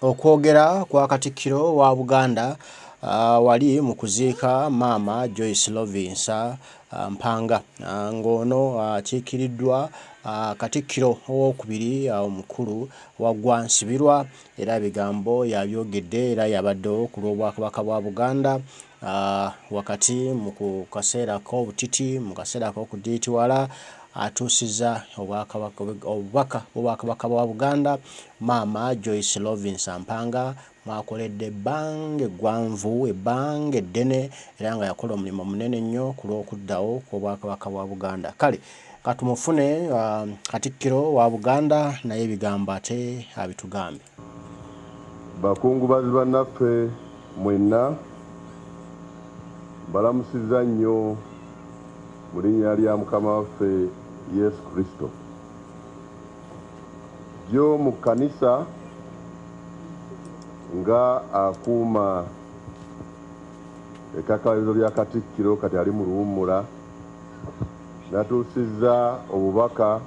Okwogera kwa Katikkiro wa Buganda wali mu kuziika Maama Joyce Lovinsa Mpanga ng'ono akiikiriddwa Katikkiro owookubiri omukulu Waggwa Nsibirwa era ebigambo yabyogedde era yabaddewo ku lw'Obwakabaka bwa Buganda wakati mu ku kaseera ak'obutiti mu kaseera ak'okudiitiwala atuusizza obubaka bw'Obwakabaka bwa Buganda Maama Joyce Lovinsa Mpanga mw'akoledde ebbanga eggwanvu, ebbanga eddene era nga yakola omulimu munene nnyo ku lw'okuddawo kw'Obwakabaka bwa Buganda. Kale katumufune Katikkiro wa Buganda naye ebigambo ate abitugambe. Bakungubazi bannaffe mwenna mbalamusizza nnyo mu linnya lya Mukama waffe Yesu Kristo. Jjo mu kkanisa nga akuuma ekkakalabizo lya Katikkiro kati ali mu luwummula, natuusizza obubaka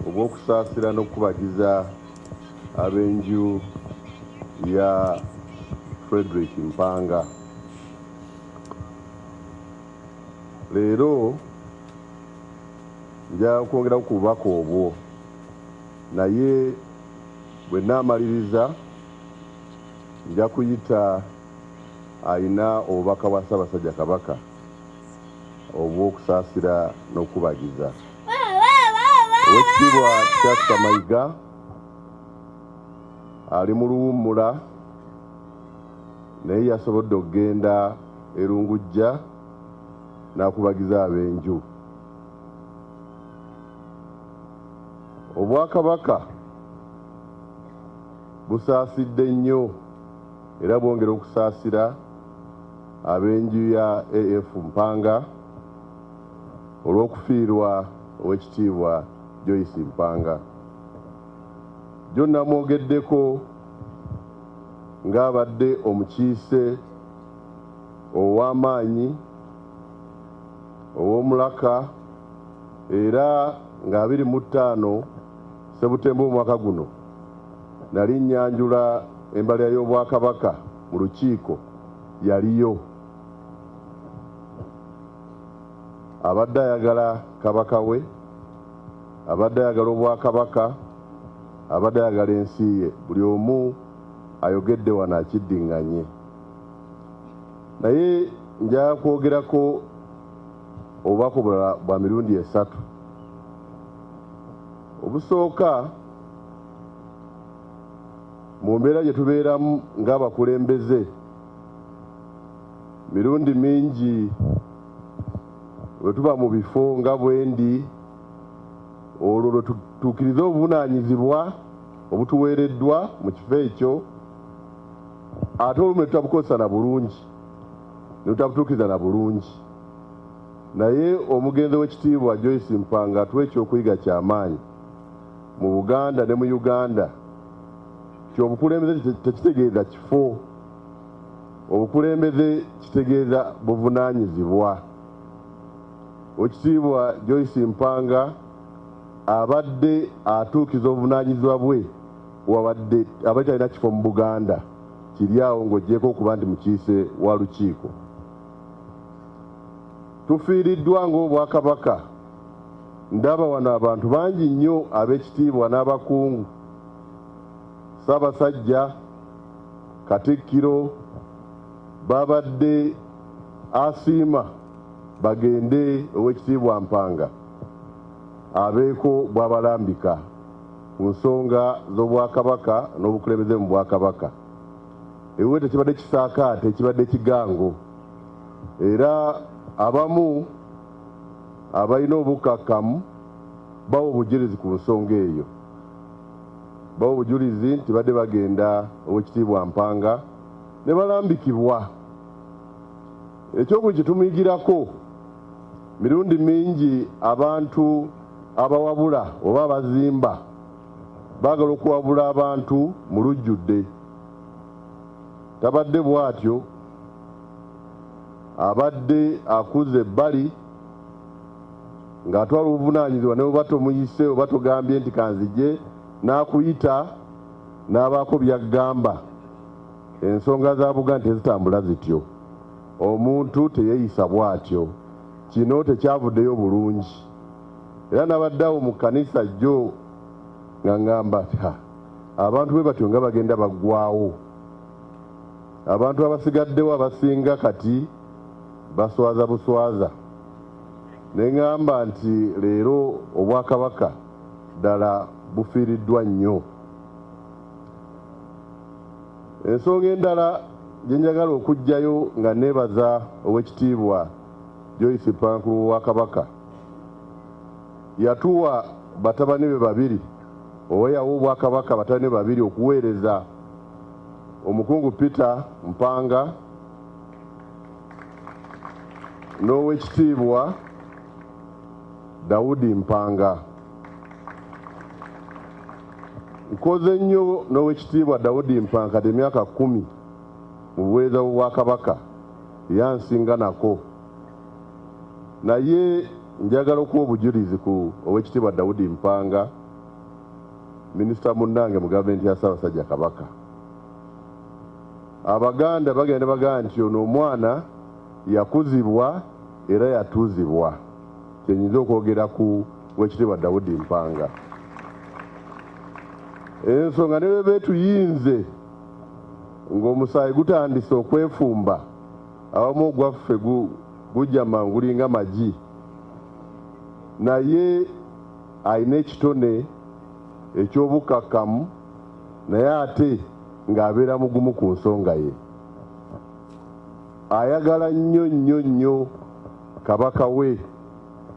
obw'okusaasira n'okukubagiza ab'enju ya Fredrick Mpanga. Leero njagala kwongerako ku bubaka obwo, naye bwe nnaamaliriza nja kuyita alina obubaka bwa Ssaabasajja Kabaka obw'okusaasira n'okukubagiza. Oweekitiibwa Kyatta Mayiga ali mu luwummula naye yasobodde okugenda e Lungujja n'akubagiza ab'enju. Obwakabaka busaasidde nnyo era bwongera okusaasira ab'enju ya AF Mpanga olw'okufiirwa Oweekitiibwa Joyce Mpanga. Jjo namwogeddeko ng'abadde omukiise ow'amaanyi, ow'omulaka era nga 25 Ssebutemba omwaka guno nali nnyanjula embalirira y'Obwakabaka mu lukiiko yaliyo. Abadde ayagala Kabaka we, abadde ayagala Obwakabaka, abadde ayagala ensi ye. Buli omu ayogedde wano akiddiŋŋanye. Naye njagala kwogerako obubaka obulala bwa mirundi esatu. Obusooka, mu mbeera gye tubeeramu ng'abakulembeze, mirundi mingi bwe tuba mu bifo nga bwendi, olwo lwe tutuukiriza obuvunaanyizibwa obutuweereddwa mu kifo ekyo, ate olumu ne tutabukozesa na bulungi, ne tutabutuukiriza na bulungi. Naye omugenzi w'ekitiibwa Joyce Mpanga atuwa ekyokuyiga ky'amaanyi mu Buganda ne mu Uganda nti obukulembeze tekitegeeza kifo, obukulembeze kitegeeza buvunaanyizibwa. Oweekitiibwa Joyce Mpanga abadde atuukiza obuvunaanyizibwa bwe wabadde abadde talina kifo mu Buganda kiri awo ng'oggyeeko okuba nti mukiise wa lukiiko. Tufiiriddwa ng'Obwakabaka. Ndaba wano abantu bangi nnyo ab'ekitiibwa n'abakungu, Ssaabasajja, Katikkiro babadde asiima bagende Oweekitiibwa Mpanga abeeko bw'abalambika ku nsonga z'Obwakabaka n'obukulembeze mu Bwakabaka. Ewuwe tekibadde kisaakaate, kibadde kigango era abamu abalina obukkakkamu bawa obujulizi ku nsonga eyo. Bawa obujulizi nti badde bagenda Oweekitiibwa Mpanga ne balambikibwa. Ekyokubiri kye tumuyigirako, mirundi mingi abantu abawabula oba abazimba baagala okuwabula abantu mu lujjudde. Tabadde bw'atyo, abadde akuza ebbali ng'atwala obuvunaanyizibwa ne bw'oba tomuyise oba togambye nti kanzije n'akuyita n'abaako by'agamba. Ensonga za Buganda tezitambula zityo, omuntu teyeeyisa bw'atyo. Kino tekyavuddeyo bulungi. Era nabaddeawo mu kkanisa jjo nga ŋŋamba abantu bwe batyo nga bagenda baggwawo. Abantu abasigaddewo abasinga kati baswaza buswaza. Ne ŋŋamba nti leero Obwakabaka ddala bufiiriddwa nnyo. Ensonga endala gye njagala okuggyayo nga neebaza Oweekitiibwa Joyce Mpankulu wa Kabaka, yatuwa batabani be babiri, oweyawo Obwakabaka batabani be babiri okuweereza Omukungu Peter Mpanga n'Oweekitiibwa Daudi Mpanga. Nkoze nnyo n'Oweekitiibwa Daudi Mpanga kati emyaka 10 mu buweereza bw'Obwakabaka, yansinga nako. Naye njagala okuwa obujulizi ku Oweekitiibwa Daudi Mpanga, minisita munnange mu gavumenti ya Ssaabasajja Kabaka. Abaganda bagenda bagamba nti ono omwana yakuzibwa era yatuuzibwa. Kye nyinza okwogera ku Oweekitiibwa Daudi Mpanga. Ensonga ne bwe beetuyinze ng'omusaayi gutandise okwefumba, awamu ogwaffe gujja mangu gulinga magi, naye alina ekitone eky'obukkakkamu, naye ate ng'abeera mugumu ku nsonga ye. Ayagala nnyo nnyo nnyo Kabaka we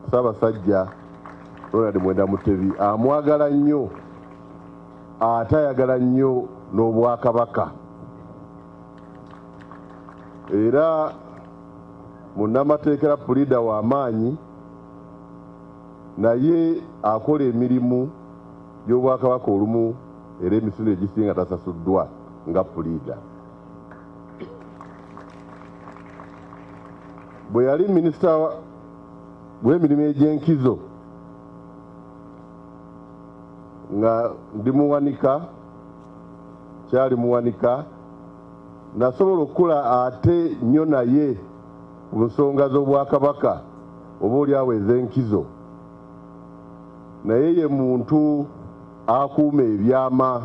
Ssaabasajja Ronald Muwenda Mutebi, amwagala nnyo ate ayagala nnyo n'Obwakabaka. Era munnamateeka era puliida w'amaanyi, naye akola emirimu gy'Obwakabaka olumu era emirundi egisinga tasasuddwa nga puliida. Bwe yali minisita w'emirimu egy'enkizo nga ndi muwanika, kyali muwanika, nasobola okukola ate nnyo naye ku nsonga z'Obwakabaka oba oliawo ez'enkizo. Naye ye muntu akuuma ebyama,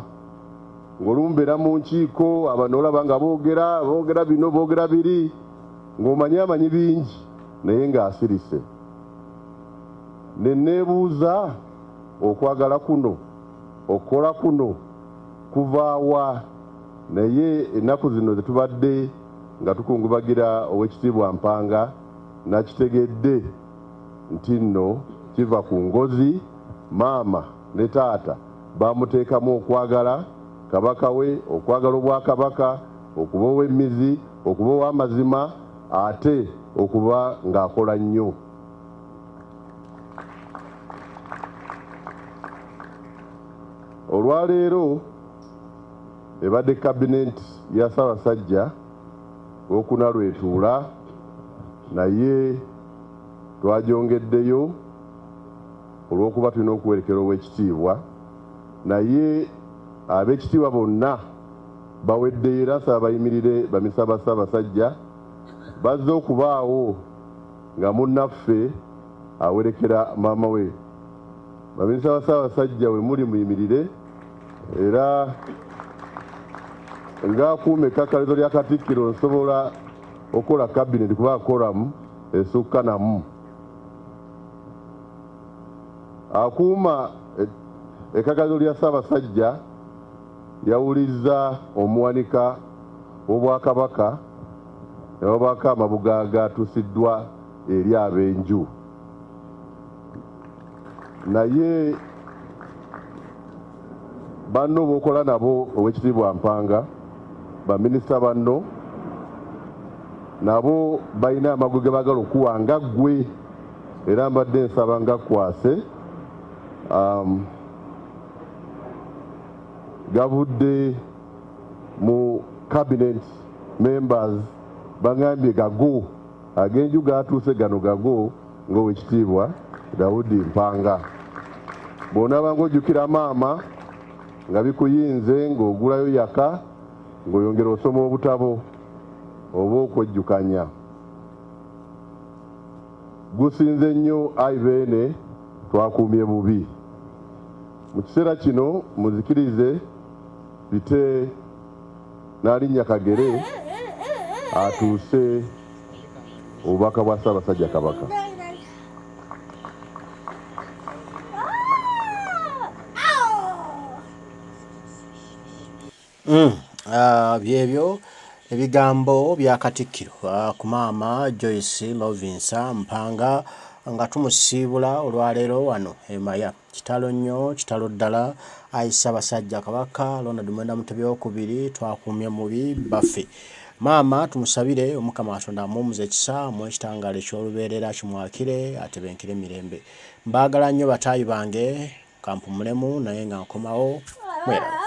ng'olumu mbeera mu nkiiko abantu olaba nga boogera boogera bino boogera biri, ng'omanyi amanyi bingi naye ng'asirise. Ne neebuuza okwagala kuno, okukola kuno kuvaawa? Naye ennaku zino zetubadde nga tukungubagira Oweekitiibwa Mpanga, nakitegedde nti nno kiva ku ngozi. Maama ne taata bamuteekamu okwagala Kabaka we, okwagala Obwakabaka, okuba ow'emmizi, okuba ow'amazima, ate okuba ng'akola nnyo. Olwaleero ebadde kabineeti ya Ssaabasajja olwokuna lwetuula, naye twagyongeddeyo olw'okuba tulina okuwerekera Oweekitiibwa, naye ab'ekitiibwa bonna baweddeyo era nsaba bayimirire. Baminisita ba Ssaabasajja bazze okubaawo nga munnaffe awerekera maama we. Baminisita ba Ssaabasajja we muli muyimirire, era ng'akuuma ekkakalizo lya Katikkiro nsobola okukola kabineeti kuba quorum esukka namu. Akuuma ekkakalizo lya Ssaabasajja yawulizza omuwanika w'Obwakabaka ne babaako amabuga agatuusiddwa eri ab'enju. Naye banno b'okola nabo, Oweekitiibwa Mpanga, baminisita banno nabo balina amago ge baagala okuwa nga ggwe, era mbadde nsaba nga kwase gavudde mu cabinet members, bagambye gago ag'enju gatuuse, gano gago ng'Oweekitiibwa Daudi Mpanga. Bw'onaaba ng'ojjukira maama, nga bikuyinze ng'ogulayo yaka ng'oyongera osoma obutabo oba okwejjukanya. Gusinze nnyo ayi Beene twakuumye bubi. Mu kiseera kino muzikirize bite Nnaalinnya Kagere atuuse obubaka bwa Ssaabasajja Kabaka. Byebyo ebigambo bya Katikkiro ku maama Joyce Lovinsa Mpanga nga tumusiibula olwaleero wano e Maya. Kitalo nnyo, kitalo ddala ayi Ssaabasajja Kabaka Ronald Mwenda Mutebi Owokubiri twakuumye mubi bbaffe. Maama tumusabire Omukama Katonda amuwumuze ekisa amuwe ekitangaala eky'olubeerera kimwakire atebenkere mirembe. Mbaagala nnyo bataayi bange kampumulemu naye nga nkomawo mweraba.